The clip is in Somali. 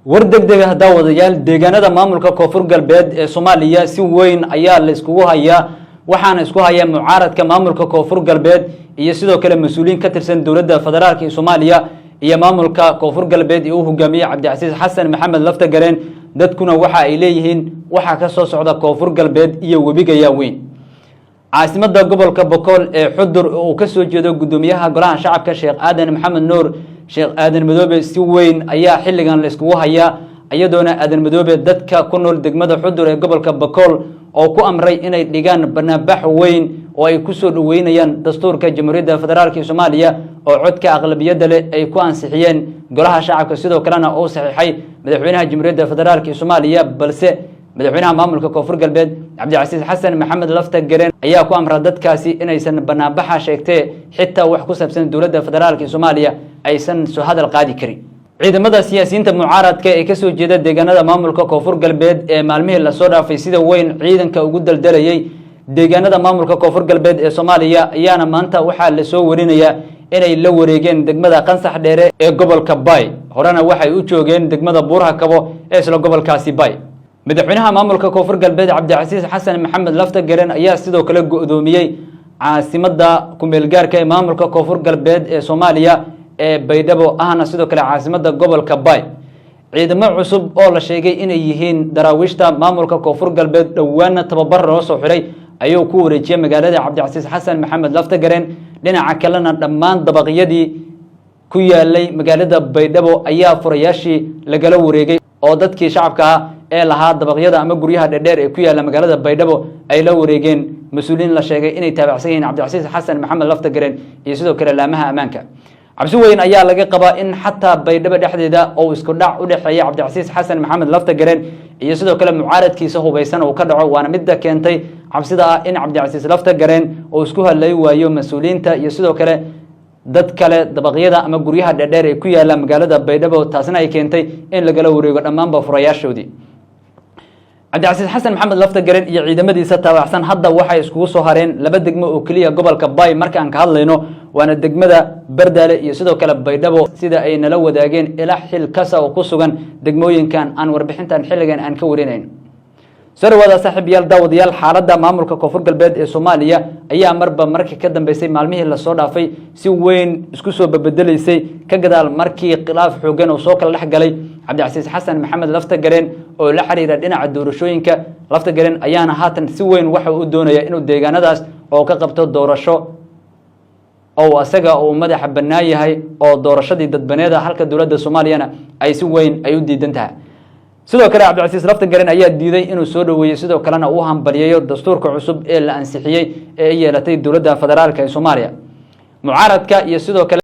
War degdega, daawadayaal. Deegaanada maamulka Koonfur Galbeed ee Soomaaliya si weyn ayaa la iskugu hayaa, waxaana isku haya mucaaradka maamulka Koonfur Galbeed iyo sidoo kale mas-uuliyiin ka tirsan dowladda federaalka ee Soomaaliya iyo maamulka Koonfur Galbeed ee uu hogaamiyey Cabdicasiis Xasan Maxamed Laftagareen. Dadkuna waxa ay leeyihiin waxaa ka soo socda Koonfur Galbeed iyo webiga yaa weyn. Caasimada gobolka Bokool ee Xudur oo uu kasoo jeedo guddoomiyaha Golaha Shacabka, Sheekh Aadan Maxamed Nuur, Sheekh Aadan Madoobe, si weyn ayaa xilligan la iskugu hayaa, iyadoona Aadan Madoobe dadka ku nool degmada Xudur ee gobolka Bokool oo ku amray inay dhigaan banaanbax weyn oo ay kusoo dhaweynayaan dastuurka Jamhuuriyadda Federaalka ee Soomaaliya oo codka aqlabiyadda leh ay ku ansixiyeen Golaha Shacabka, sidoo kalena uu saxiixay madaxweynaha Jamhuuriyadda Federaalka ee Soomaaliya. Balse madaxweynaha maamulka Koonfur Galbeed, Cabdicasiis Xasan Maxamed Lafta Gareen, ayaa ku amra dadkaasi inaysan banaanbaxa sheegtee xitaa wax ku saabsan dowladda federaalka ee Soomaaliya aysan soo hadal qaadi karin. Ciidamada siyaasiyiinta mucaaradka ee kasoo jeeda deegaanada maamulka Koonfur Galbeed ee maalmihii lasoo dhaafay sida weyn ciidanka ugu daldalayay deegaanada maamulka Koonfur Galbeed ee Soomaaliya ayaana maanta waxaa lasoo warinayaa inay la wareegeen degmada Qansax Dheere ee gobolka Bay. Horena waxay u joogeen degmada Buuraha Kabo ee isla gobolkaasi Bay. Madaxweynaha maamulka Koonfur Galbeed, Cabdicasiis Xasan Maxamed Lafta Garen, ayaa sidoo kale go-doomiyey caasimada kumeelgaarka ee maamulka Koonfur Galbeed ee Soomaaliya ee Baydhabo, ahna sidoo kale caasimada gobolka Bay. Ciidamo cusub oo la sheegay inay yihiin daraawiishta maamulka Koonfur Galbeed, dhowaana tababar loo soo xiray, ayuu ku wareejiyey magaalada Cabdicasiis Xasan Maxamed Laftagareen. Dhinaca kalena, dhammaan dabaqyadii ku yaalay magaalada Baydhabo ayaa furayaashii lagala wareegay, oo dadkii shacabka ah ee lahaa dabaqyada ama guryaha dhedheer ee ku yaalla magaalada Baydhabo ay la wareegeen mas-uuliyiin la sheegay inay taabacsan yihiin Cabdicasiis Xasan Maxamed Laftagareen iyo sidoo kale laamaha ammaanka. Cabsi weyn ayaa laga qabaa in xataa Baydhabo dhexdeeda oo isku dhac u dhexeeya Cabdicasiis Xasan Maxamed Laftagareen iyo sidoo kale mucaaradkiisa hubaysan uu ka dhaco, waana midda keentay cabsida ah in Cabdicasiis Laftagareen uu isku hadlay waayo mas-uuliyiinta iyo sidoo kale dad kale dabaqyada ama guryaha dhedheer ee ku yaalla magaalada Baydhabo, taasna ay keentay in lagala wareego dhammaanba furayaashoodii. Cabdicasiis Xasan Maxamed Laftagareen iyo ciidamadiisa taabacsan hadda waxay iskugu soo hareen laba degmo oo keliya gobolka Bay marka aan ka hadlayno, waana degmada Bardaale iyo sidoo kale Baydhabo, sida ay nala wadaageen ila xil kasa oo ku sugan degmooyinkan aan warbixintan xilligan aan ka warinayn. Soo dhawaada, saaxiibayaal, daawadayaal. Xaaladda maamulka Koonfur Galbeed ee Soomaaliya ayaa marba markii ka dambeysay maalmihii lasoo dhaafay si weyn isku soo babedelaysay, ka gadaal markii khilaaf xoogan oo soo kala dhex galay Cabdicasiis Xasan Maxamed Laftagareen oo la xiriira dhinaca doorashooyinka. Laftagareen ayaana haatan si weyn waxa uu doonaya inuu deegaanadaas oo ka qabto doorasho oo asaga uu madaxa bannaan yahay oo doorashadii dadbaneeda, halka dowladda Soomaaliyana ay si weyn ay u diidan tahay. Sidoo kale, Cabdicasiis Laftagareen ayaa diiday inuu soo dhaweeyey, sidoo kalena uu hambaliyeeyo dastuurka cusub ee la ansixiyey ee ay yeelatay dowladda federaalka ee Soomaaliya. Mucaaradka iyo sidoo kale